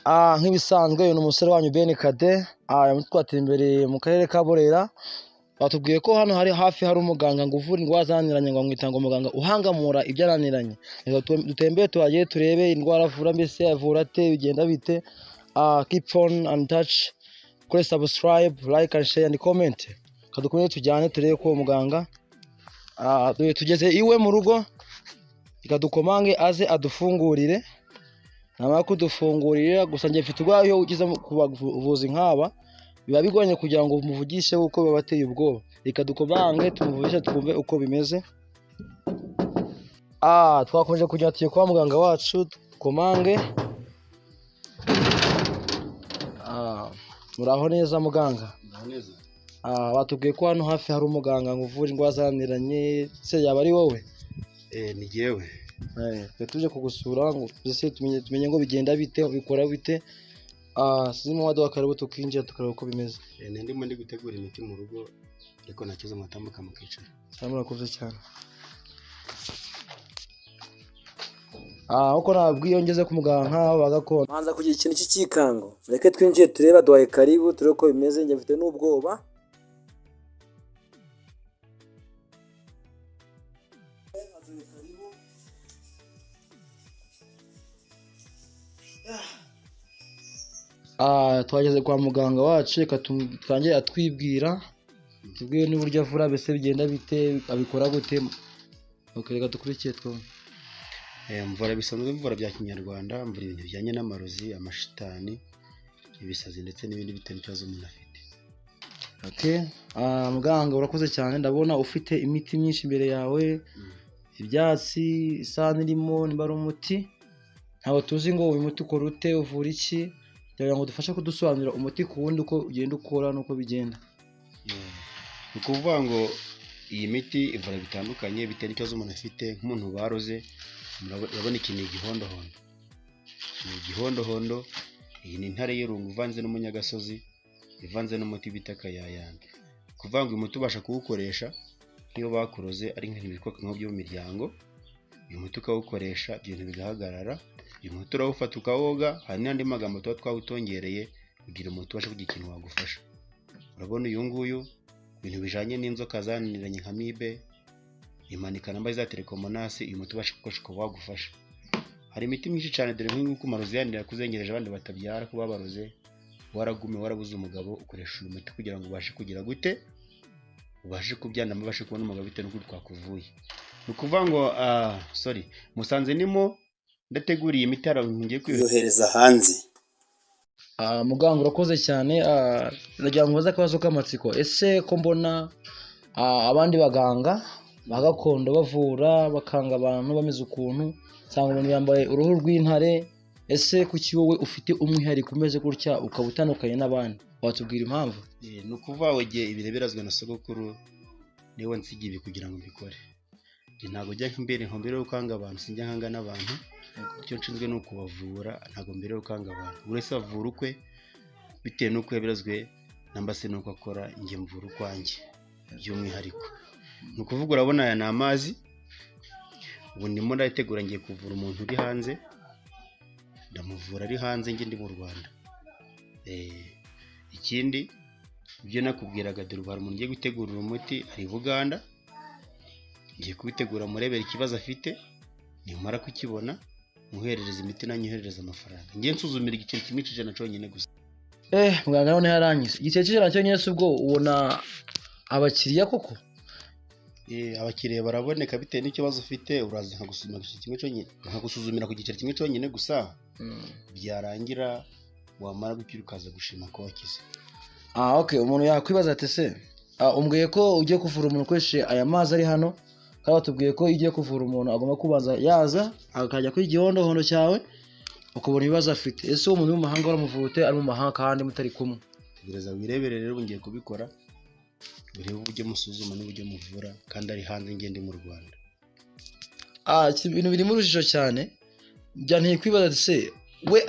Nk'ibisanzwe uyu ni umusore wanyu Ben Kade, twateye imbere mu karere ka Burera. Batubwiye ko hano hari hafi hari umuganga ngo uvura indwara zananiranye, ngo amwita ngo muganga uhangamura ibyananiranye. Reka dutembere tuhagere turebe indwara avura, mbese avura ate, bigenda bite. Keep on and touch, kuri subscribe, like and share and comment. Kadukomeze tujyane turebe ko uwo muganga, dore tugeze iwe mu rugo. Reka dukomange aze adufungurire. Namara kudufungurira, gusa njye mfite ubwoba, iyo ugeze ku bavuzi nk'aba biba bigoranye kugira ngo umuvugishe kuko biba bateye ubwoba. Reka dukomange tumuvugishe twumve uko bimeze. Twakomeje kujya tugiye kwa muganga wacu, dukomange. Muraho neza muganga? Neza. Batubwiye ko hano hafi hari umuganga ngo uvura indwara zananiranye, se yaba ari wowe? Ni jyewe. Twe tuje kugusura ngo mbese tumenye ngo bigenda bite, ubikora bite. Sinzi, waduha karibu tukinjira tukareba uko bimeze. Ndimo ndi gutegura imiti mu rugo, ariko nta kibazo, mwatambuka mukicara. Cyane, murakoze cyane. Uko nababwiye, iyo ngeze ku muganga nk'aho ba gakondo Manza kugira ikintu cy'ikikango. Mureke twinjire turebe, duhaye karibu turebe uko bimeze, njye mfite n'ubwoba. Twageze kwa muganga wacu, reka tutangire atwibwira, tubwire n'uburyo avura, mbese bigenda bite, abikora gute. Okay, reka dukurikiye twumve. Mvura bisanzwe, mvura bya kinyarwanda, mvura ibintu bijyanye n'amarozi, amashitani, ibisazi ndetse n'ibindi bitewe n'ikibazo umuntu afite. Okay. Muganga urakoze cyane, ndabona ufite imiti myinshi imbere yawe, ibyatsi, isahani irimo niba ari umuti, ntabwo tuzi ngo uyu muti ukora ute, uvura iki, kugira ngo dufashe kudusobanurira umuti ku wundi uko ugenda ukora n'uko bigenda. Ni ukuvuga ngo iyi miti ivura bitandukanye bitewe n'ikibazo umuntu afite. Nk'umuntu baroze, urabona iki ni igihondohondo, ni igihondohondo. Iyi ni intare y'irungu ivanze n'umunyagasozi, ivanze n'umuti bita akayayanda. Ni ukuvuga ngo uyu muti ubasha kuwukoresha nk'iyo bakuroze ari nk'ibintu bikoko byo mu miryango, uyu muti ukawukoresha ibintu bigahagarara. Uyu muti urawufata ukawoga, hari n'andi magambo tuba twawutongereye kugira umuti ubashe kugira ikintu wagufasha. Urabona uyu nguyu, ibintu bijanye n'inzoka zananiranye nka mibe, imanika namba za telekomonasi, uyu muti ubasha gukoresha ukaba wagufasha. Hari imiti myinshi cyane, dore nk'uko amarozi yananira kuzengereje abandi batabyara, kuba baroze, waragume warabuze umugabo, ukoresha uyu muti kugira ngo ubashe kugira gute, ubashe kubyara, ubashe kubona umugabo bitewe n'uko twakuvuye. Ni ukuvuga ngo sorry, musanze ndimo ndateguriye imiti, hari abantu ngiye kuyohereza hanze. Muganga urakoze cyane. Ndagira ngo nkubaze akabazo k'amatsiko. Ese ko mbona abandi baganga ba gakondo bavura bakanga abantu bameze ukuntu, usanga umuntu yambaye uruhu rw'intare, ese kuki wowe ufite umwihariko umeze gutya ukaba utandukanye n'abandi? Watubwira impamvu? Ni ukuvuga ngo igihe ibi birazwe na sogokuru, niwe nsigiye ibi kugira ngo mbikore. Njye ntabwo njya mbere nko mbere yo gukanga abantu, sinjya nkanga n'abantu. Icyo nshinzwe ni ukubavura, ntabwo mbere yo gukanga abantu. Buri wese avura ukwe bitewe n'uko yabirazwe namba se n'uko akora, njye mvura ukwanjye by'umwihariko. Ni ukuvuga urabona aya ni amazi, ubu ndimo ndategura ngiye kuvura umuntu uri hanze, ndamuvura ari hanze, njye ndi mu Rwanda. Ikindi ibyo nakubwiraga, dore ubu hari umuntu ugiye gutegurira umuti ari i Buganda, ngiye kubitegura murebera ikibazo afite, nimara kukibona muherereza imiti nanyoherereza amafaranga. Ngiye nsuzumira igiceri kimwe cy'ijana cyonyine gusa. Muganga noneho yarangize. Igiceri cy'ijana cyonyine, se ubwo ubona abakiriya koko? Abakiriya baraboneka bitewe n'ikibazo ufite, uraza nkagusuzumira ku giceri kimwe cyonyine, nkagusuzumira ku giceri kimwe cyonyine gusa, byarangira wamara gukira ukaza gushima ko wakize. Okay, umuntu yakwibaza ati se, umbwiye ko ugiye kuvura umuntu ukoresheje aya mazi ari hano, kandi batubwiye ko iyo ugiye kuvura umuntu agomba kubanza yaza akajya kuri igihondohondo cyawe ukabona ibibazo afite. Ese uwo muntu uri mu mahanga uramuvura ute ari mu mahanga kandi mutari kumwe? Tegereza wirebere rero, ubu ngiye kubikora, urebe uburyo musuzuma n'uburyo muvura kandi ari hanze, njye ndi mu Rwanda. Ibintu birimo urujijo cyane, byanteye kwibaza ati se we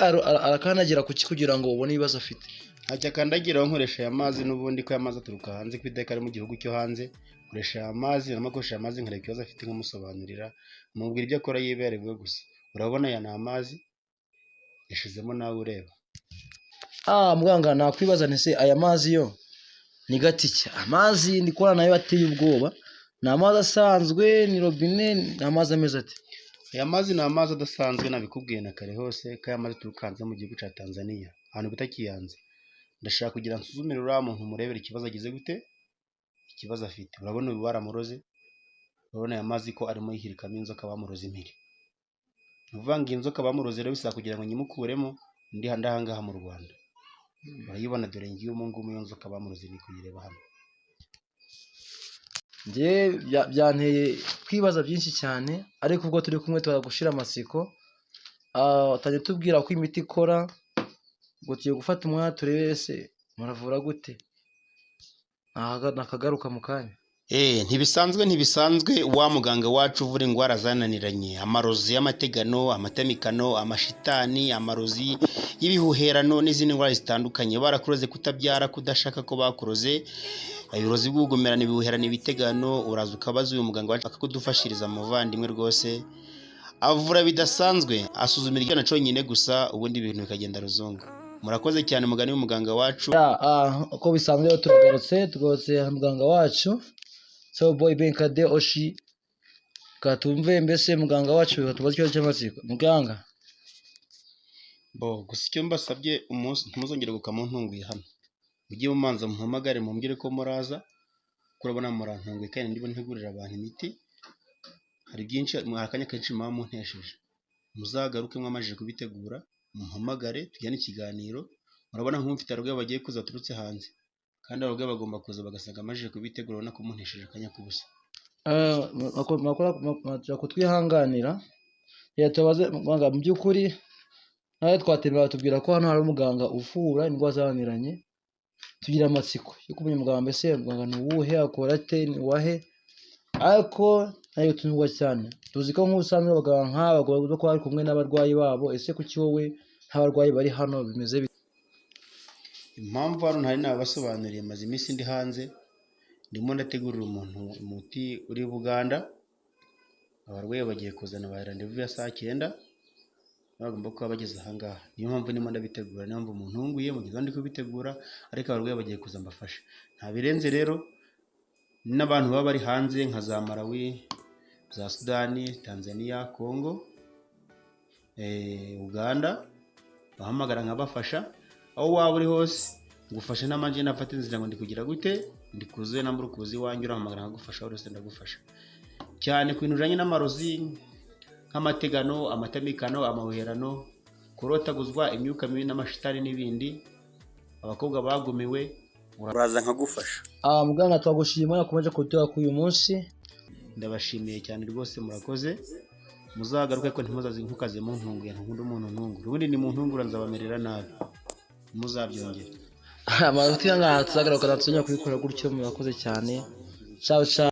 arakandagira kuki kugira ngo ubone ibibazo afite? Ntacyo akandagiraho, nkoresha aya mazi n'ubundi, ko aya mazi aturuka hanze, ku iteka ari mu gihugu cyo hanze, nkoresha aya mazi, narimo gukoresha aya mazi nkareba ikibazo afite, nkamusobanurira, mubwira ibyo akora yiberewe gusa. Urabona aya ni amazi yashizemo, nawe ureba. Muganga, nakwibaza nti se aya mazi yo ni gatike? Amazi ndi kubona nayo ateye ubwoba, ni amazi asanzwe, ni robine, ni amazi ameze ate? Aya mazi ni amazi adasanzwe, nabikubwiye na kare hose ko aya mazi turukanze mu gihugu cya Tanzania, ahantu bita Kiyanza. Ndashaka kugira nsuzumire uriya muntu, murebere ikibazo agize gute, ikibazo afite. Urabona uyu baramuroze, urabona aya mazi ko arimo yihirikamo inzoka bamuroze impiri. Ni ukuvuga ngo iyi nzoka bamuroze rero bisaba kugira ngo nyimukuremo, ndi ahangaha mu Rwanda. Urayibona dore ngiyo umu ngumu, iyo nzoka bamuroze ni kuyireba hano. Njye byanteye kwibaza byinshi cyane, ariko ubwo turi kumwe turaza gushira amatsiko. Utangiye tubwira uko imiti ikora, ngo tugiye gufata umwanya turebe ese muravura gute. Nakagaruka mu kanya. Ntibisanzwe, ntibisanzwe, wa muganga wacu uvura indwara zananiranye, amarozi y'amategano, amatamikano, amashitani, amarozi y'ibihuherano n'izindi ndwara zitandukanye. Barakuroze kutabyara, kudashaka ko bakuroze, ibirozi bw'ugumerana, ibihuherano, ibitegano, uraza ukabaza uyu muganga wacu akakudufashiriza. Muvandimwe rwose avura bidasanzwe, asuzumira icyana cyonyine gusa, ubundi ibintu bikagenda ruzungu. Murakoze cyane, mugani w'umuganga wacu. Uko bisanzwe rero tugarutse muganga wacu so boy Benkade Oshi, katumve mbese muganga wacu tubaze ikibazo cy'amatsiko. Muganga, bo gusa icyo mbasabye, umunsi ntimuzongere gukamuntunguye hano, mujye mumanza mumpamagare mumbwire ko muraza, kuko urabona murantunguye kandi ndimo ntegurira abantu imiti. Hari byinshi, hari akanya kenshi muba muntesheje. Muzagaruke mwamajije kubitegura, mumpamagare tujyane ikiganiro. Murabona nk'umfite abarwayi bagiye kuza baturutse hanze, kandi abarwayi bagomba kuza bagasanga amajije kubitegura, urabona ko muntesheje akanya k'ubusa. Kutwihanganira tubaze muganga, mu by'ukuri nawe twatembera batubwira ko hano hari umuganga uvura indwara zananiranye, tugira amatsiko yo kumenya umuganga, mbese muganga ni uwuhe, akora ate, ni uwahe? Ariko ntayo tunyurwa cyane, tuzi ko nk'ubusanzwe abaganga nk'aba bagomba kuba bari kumwe n'abarwayi babo. Ese kuki wowe nta barwayi bari hano, bimeze bite? Impamvu hano ntari nabasobanuriye, maze iminsi ndi hanze ndimo ndategurira umuntu umuti uri Buganda. Abarwayi bagiye kuzana ba randevu ya saa 9, bagomba kuba bageze ahangaha. Niyo mpamvu ndimo ndabitegura, niyo mpamvu muntunguye mugeze aho ndi kubitegura, ariko abarwayi bagiye kuza mbafashe. Nta birenze rero, n'abantu baba bari hanze nka za Malawi, za Sudani, Tanzania, Congo, Uganda, bahamagara nkabafasha. Aho waba uri hose ngufashe, n'amanje nafata inzira ngo ndi kugira gute, ndi kuze nambura ukuzi iwanjye, urahamagara nkagufasha, aho hose ndagufasha. Cyane ku bintu bijanye n'amarozi nk'amategano, amatamikano, amahuherano, kurotaguzwa, imyuka mibi n'amashitani n'ibindi, abakobwa bagumiwe, uraza nkagufasha. Muganga, twagushimiye akomeje kuduha kuri uyu munsi. Ndabashimiye cyane rwose, murakoze. Muzagaruke ko ntimuzaze ntukaze muntunguye, ntunkunda umuntu ntungura, ubundi ni muntungura nzabamerera nabi, muzabyongera. Amanota y'ahangaha tuzagaruka tuzongera kubikora gutyo. Murakoze cyane, ciao ciao.